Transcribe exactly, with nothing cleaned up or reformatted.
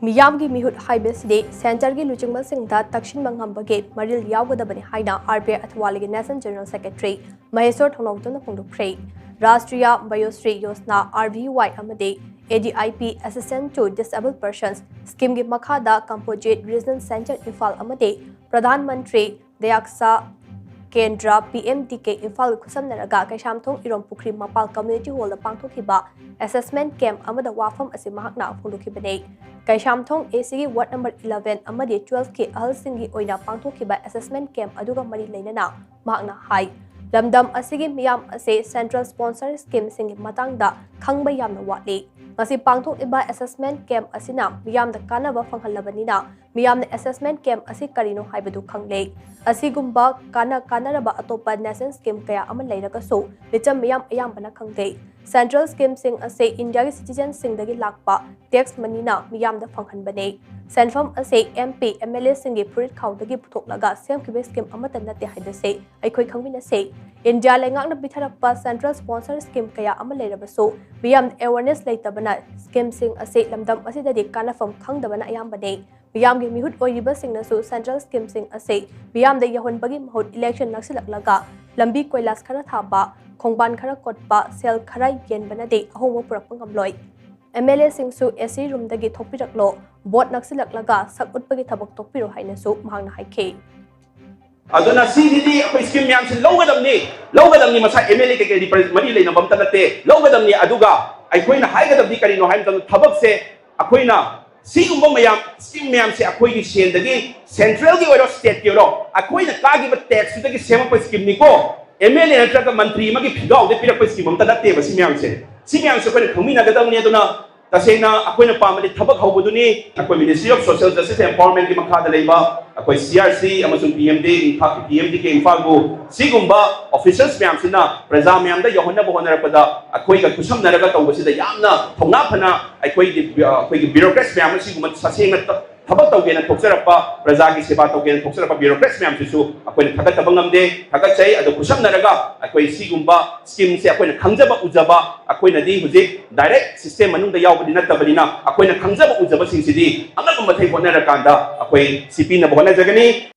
ꯃꯤꯌꯥꯝꯒꯤ ꯃꯤꯍꯨꯠ ꯍꯥꯏꯕꯁꯤꯗꯤ ꯁꯦꯟꯇꯔꯒꯤ ꯂꯨꯆꯤꯡꯕꯁꯤꯡꯗ ꯇꯛꯁꯤꯟꯕ ꯉꯝꯕꯒꯤ ꯃꯔꯤꯜ ꯌꯥꯎꯒꯗꯕꯅꯤ ꯍꯥꯏꯅ ꯑꯥꯔ ꯕꯤ ꯑꯥꯏ ꯑꯊꯋꯥꯂꯤꯒꯤ ꯅꯦꯁꯅꯦꯜ ꯖꯦꯅꯔꯦꯜ ꯁꯦꯀ꯭ꯔꯦꯇꯔꯤ ꯃꯍꯦꯁꯣꯔ ꯊꯣꯡꯅꯥꯎꯖꯝꯅ ꯐꯣꯡꯗꯣꯛꯈ꯭ꯔꯦ꯫ Rashtriya Vayoshri Yojana, R B Y, ꯑꯃꯗꯤ A D I P, Assistance to Disabled Persons ꯁ꯭ꯀꯤꯝꯒꯤ ꯃꯈꯥꯗ ꯀꯝꯄꯣꯖꯤꯠ ꯔꯤꯖꯅꯦꯜ ꯁꯦꯟꯇꯔ ꯏꯝꯐꯥꯜ ꯑꯃꯗꯤ ꯄ꯭ꯔꯙꯥꯟ ꯃꯟꯇ꯭ꯔꯤ ꯗꯌꯥꯛꯁꯥ ꯀꯦꯟꯗ꯭ꯔ, ꯄꯤ ꯑꯦꯝ ꯗꯤ ꯀꯦ, ꯏꯝꯐꯥꯜꯒ ꯈꯨꯠꯁꯝꯅꯔꯒ ꯀꯩꯁꯥꯝꯊꯣꯡ ꯏꯔꯣꯝ ꯄꯨꯈ꯭ꯔꯤ ꯃꯄꯥꯜ ꯀꯝꯃ꯭ꯌꯨꯅꯤꯇꯤ ꯍꯣꯜꯗ ꯄꯥꯡꯊꯣꯛꯈꯤꯕ ꯑꯦꯁꯦꯁꯃꯦꯟꯠ ꯀꯦꯝꯞ ꯑꯃꯗ ꯋꯥꯐꯝ ꯑꯁꯤ ꯃꯍꯥꯛꯅ ꯐꯣꯡꯗꯣꯛꯈꯤꯕꯅꯤ꯫ ꯀꯩꯁꯥꯝꯊꯣꯡ ꯑꯦ ꯁꯤꯒꯤ ꯋꯥꯔꯗ ꯅꯝꯕꯔ ꯏꯂꯦꯚꯦꯟ ꯑꯃꯗꯤ ꯇꯨꯋꯦꯜꯐꯀꯤ ꯑꯍꯜꯁꯤꯡꯒꯤ ꯑꯣꯏꯅ ꯄꯥꯡꯊꯣꯛꯈꯤꯕ ꯑꯦꯁꯦꯁꯃꯦꯟꯠ ꯀꯦꯝꯞ ꯑꯗꯨꯒ ꯃꯔꯤ ꯂꯩꯅꯅ ꯃꯍꯥꯛꯅ ꯍꯥꯏ, ꯂꯝꯗꯝ ꯑꯁꯤꯒꯤ ꯃꯤꯌꯥꯝ ꯑꯁꯤ ꯁꯦꯟꯇ꯭ꯔꯦꯜ ꯁ꯭ꯄꯣꯟꯁꯔ ꯁ꯭ꯀꯤꯝꯁꯤꯡꯒꯤ ꯃꯇꯥꯡꯗ ꯈꯪꯕ ꯌꯥꯝꯅ ꯋꯥꯠꯂꯤ꯫ ꯉꯁꯤ ꯄꯥꯡꯊꯣꯛꯂꯤꯕ ꯑꯦꯁꯦꯁꯃꯦꯟꯠ ꯀꯦꯝꯞ ꯑꯁꯤꯅ ꯃꯤꯌꯥꯝꯗ ꯀꯥꯟꯅꯕ ꯐꯪꯍꯜꯂꯕꯅꯤꯅ ꯃꯤꯌꯥꯝꯅ ꯑꯦꯁꯦꯁꯃꯦꯟꯠ ꯀꯦꯝꯞ ꯑꯁꯤ ꯀꯔꯤꯅꯣ ꯍꯥꯏꯕꯗꯨ ꯈꯪꯂꯦ꯫ ꯑꯁꯤꯒꯨꯝꯕ ꯀꯥꯟꯅ ꯀꯥꯟꯅꯔꯕ ꯑꯇꯣꯞꯄ ꯅꯦꯁꯅꯦꯜ ꯁ꯭ꯀꯤꯝ ꯀꯌꯥ ꯑꯃ ꯂꯩꯔꯒꯁꯨ ꯃꯤꯆꯝ ꯃꯤꯌꯥꯝ ꯑꯌꯥꯝꯕꯅ ꯈꯪꯗꯦ꯫ ꯁꯦꯟꯇ꯭ꯔꯦꯜ ꯁ꯭ꯀꯤꯝꯁꯤꯡ ꯑꯁꯤ ꯏꯟꯗꯤꯌꯥꯒꯤ ꯁꯤꯇꯤꯖꯦꯟꯁꯤꯡꯗꯒꯤ ꯂꯥꯛꯄ ꯇꯦꯛꯁ ꯃꯅꯤꯅ ꯃꯤꯌꯥꯝꯗ ꯐꯪꯍꯟꯕꯅꯦ꯫ ꯁꯦꯟꯐꯝ ꯑꯁꯤ ꯑꯦꯝ ꯄꯤ, ꯑꯦꯝ ꯑꯦꯜ ꯑꯦꯁꯤꯡꯒꯤ ꯐꯨꯔꯤꯠ ꯈꯥꯎꯗꯒꯤ ꯄꯨꯊꯣꯛꯂꯒ ꯁꯦꯝꯈꯤꯕ ꯁ꯭ꯀꯤꯝ ꯑꯃꯠꯇ ꯅꯠꯇꯦ ꯍꯥꯏꯕꯁꯤ ꯑꯩꯈꯣꯏ ꯈꯪꯃꯤꯟꯅꯁꯤ꯫ ꯏꯟꯗꯤꯌꯥ ꯂꯩꯉꯥꯛꯅ ꯄꯤꯊꯔꯛꯄ ꯁꯦꯟꯇ꯭ꯔꯦꯜ ꯁ꯭ꯄꯣꯟꯁꯔ ꯁ꯭ꯀꯤꯝ ꯀꯌꯥ ꯑꯃ ꯂꯩꯔꯕꯁꯨ ꯃꯤꯌꯥꯝꯗ ꯑꯦꯋꯦꯔꯅꯦꯁ ꯂꯩꯇꯕꯅ ꯁ꯭ꯀꯤꯝꯁꯤꯡ ꯑꯁꯤ ꯂꯝꯗꯝ ꯑꯁꯤꯗꯗꯤ ꯀꯥꯟꯅꯐꯝ ꯈꯪꯗꯕꯅ ꯑꯌꯥꯝꯕꯅꯦ꯫ ꯃꯤꯌꯥꯝꯒꯤ ꯃꯤꯍꯨꯠ ꯑꯣꯏꯔꯤꯕꯁꯤꯡꯅꯁꯨ ꯁꯦꯟꯇ꯭ꯔꯦꯜ ꯁ꯭ꯀꯤꯝꯁꯤꯡ ꯑꯁꯤ ꯃꯤꯌꯥꯝꯗ ꯌꯧꯍꯟꯕꯒꯤ ꯃꯍꯨꯠ ꯏꯂꯦꯛꯁꯟ ꯅꯛꯁꯤꯜꯂꯛꯂꯒ ꯂꯝꯕꯤ ꯀꯣꯏꯂꯥꯁ ꯈꯔ ꯊꯥꯕ, ꯈꯣꯡꯕꯥꯟ ꯈꯔ ꯀꯣꯠꯄ, ꯁꯦꯜ ꯈꯔ ꯌꯦꯟꯕꯅꯗꯤ ꯑꯍꯣꯡꯕ ꯄꯨꯔꯛꯄ ꯉꯝꯂꯣꯏ꯫ ꯑꯦꯝ ꯑꯦꯜ ꯑꯦꯁꯤꯡꯁꯨ ꯑꯦ ꯁꯤ ꯔꯨꯝꯗꯒꯤ ꯊꯣꯛꯄꯤꯔꯛꯂꯣ, ꯚꯣꯠ ꯅꯛꯁꯤꯜꯂꯛꯂꯒ ꯁꯛ ꯎꯠꯄꯒꯤ ꯊꯕꯛ ꯇꯣꯛꯄꯤꯔꯣ ꯍꯥꯏꯅꯁꯨ ꯃꯍꯥꯛꯅ ꯍꯥꯏꯈꯤ꯫ ꯑꯗꯨꯅ ꯁꯤꯁꯤꯗꯤ ꯑꯩꯈꯣꯏ ꯁ꯭ꯀꯤꯝ ꯃꯌꯥꯝꯁꯤ ꯂꯧꯒꯗꯕꯅꯤ, ꯂꯧꯒꯗꯕꯅꯤ꯫ ꯃꯁꯥ ꯑꯦꯝ ꯑꯦꯜ ꯑꯦ ꯀꯩꯀꯩꯗꯤ ꯄ꯭ꯔ-, ꯃꯔꯤ ꯂꯩꯅꯕ ꯑꯝꯇ ꯅꯠꯇꯦ, ꯂꯧꯒꯗꯕꯅꯤ꯫ ꯑꯗꯨꯒ ꯑꯩꯈꯣꯏꯅ ꯍꯥꯏꯒꯗꯕꯗꯤ ꯀꯔꯤꯅꯣ ꯍꯥꯏꯕ ꯃꯇꯝꯗ, ꯊꯕꯛꯁꯦ ꯑꯩꯈꯣꯏꯅ ꯁꯤꯒꯨꯝꯕ ꯃꯌꯥꯝ, ꯁ꯭ꯀꯤꯝ ꯃꯌꯥꯝꯁꯦ ꯑꯩꯈꯣꯏꯒꯤ ꯁꯦꯟꯗꯒꯤ, ꯁꯦꯟꯇ꯭ꯔꯦꯜꯒꯤ ꯑꯣꯏꯔꯣ, ꯁ꯭ꯇꯦꯠꯀꯤ ꯑꯣꯏꯔꯣ, ꯑꯩꯈꯣꯏꯅ ꯀꯥꯈꯤꯕ ꯇꯦꯛꯁꯇꯨꯗꯒꯤ ꯁꯦꯝꯃꯛꯄ ꯁ꯭ꯀꯤꯝꯅꯤꯀꯣ꯫ ꯑꯦꯝ ꯑꯦꯜ ꯑꯦ ꯅꯠꯇ꯭ꯔꯒ ꯃꯟꯇ꯭ꯔꯤ ꯑꯃꯒꯤ ꯐꯤꯒꯥꯎꯗ ꯄꯤꯔꯛꯄ ꯁ꯭ꯀꯤꯝ ꯑꯝꯇ ꯅꯠꯇꯦꯕ ꯁꯤ ꯃꯌꯥꯝꯁꯦ꯫ ꯁꯤ ꯃꯌꯥꯝꯁꯦ ꯑꯩꯈꯣꯏꯅ ꯈꯪꯃꯤꯟꯅꯒꯗꯕꯅꯤ꯫ ꯑꯗꯨꯅ ꯇꯁꯦꯡꯅ ꯑꯩꯈꯣꯏꯅ ꯄꯥꯝꯕꯗꯤ ꯊꯕꯛ ꯍꯧꯕꯗꯨꯅꯤ꯫ ꯑꯩꯈꯣꯏ Ministry of Social Justice Empowerment ꯀꯤ ꯃꯈꯥꯗ ꯂꯩꯕ ꯑꯩꯈꯣꯏ ꯁꯤ ꯑꯥꯔ ꯁꯤ ꯑꯃꯁꯨꯡ P M D Imphal, P M D K ꯏꯝꯐꯥꯜꯕꯨ ꯁꯤꯒꯨꯝꯕ ꯑꯣꯐꯤꯁꯔꯁ ꯃꯌꯥꯝꯁꯤꯅ ꯄ꯭ꯔꯖꯥ ꯃꯌꯥꯝꯗ ꯌꯧꯍꯟꯅꯕ ꯍꯣꯠꯅꯔꯛꯄꯗ ꯑꯩꯈꯣꯏꯒ ꯈꯨꯠꯁꯝꯅꯔꯒ ꯇꯧꯕꯁꯤꯗ ꯌꯥꯝꯅ ꯊꯧꯅꯥ ꯐꯅ ꯑꯩꯈꯣꯏꯒꯤ, ꯑꯩꯈꯣꯏꯒꯤ ꯕ꯭ꯌꯨꯔꯣꯀ꯭ꯔꯦꯠꯁ ꯃꯌꯥꯝ ꯑꯁꯤꯒꯨꯝꯕ ꯁꯥꯁꯦꯡꯅ ꯇ-, ꯊꯕꯛ ꯇꯧꯒꯦꯅ ꯊꯣꯛꯆꯔꯛꯄ, ꯄ꯭ꯔꯖꯥꯒꯤ ꯁꯦꯕꯥ ꯇꯧꯒꯦꯅ ꯊꯣꯛꯆꯔꯛꯄ bureaucrats ꯃꯌꯥꯝꯁꯤꯁꯨ ꯑꯩꯈꯣꯏꯅ ꯊꯥꯒꯠꯇꯕ ꯉꯝꯗꯦ, ꯊꯥꯒꯠꯆꯩ꯫ ꯑꯗꯣ ꯈꯨꯠꯁꯝꯅꯔꯒ ꯑꯩꯈꯣꯏ ꯁꯤꯒꯨꯝꯕ schemeꯁꯦ ꯑꯩꯈꯣꯏꯅ ꯈꯪꯖꯕ ꯎꯖꯕ, ꯑꯩꯈꯣꯏꯅꯗꯤ ꯍꯧꯖꯤꯛ direct system ꯃꯅꯨꯡꯗ ꯌꯥꯎꯕꯗꯤ ꯅꯠꯇꯕꯅꯤꯅ ꯑꯩꯈꯣꯏꯅ ꯈꯪꯖꯕ ꯎꯖꯕꯁꯤꯡꯁꯤꯗꯤ ꯑꯉꯝꯕ ꯃꯊꯦꯜ ꯍꯣꯠꯅꯔꯀꯥꯟꯗ ꯑꯩꯈꯣꯏ ꯁꯤ ꯄꯤꯅꯕ ꯍꯣꯠꯅꯖꯒꯅꯤ꯫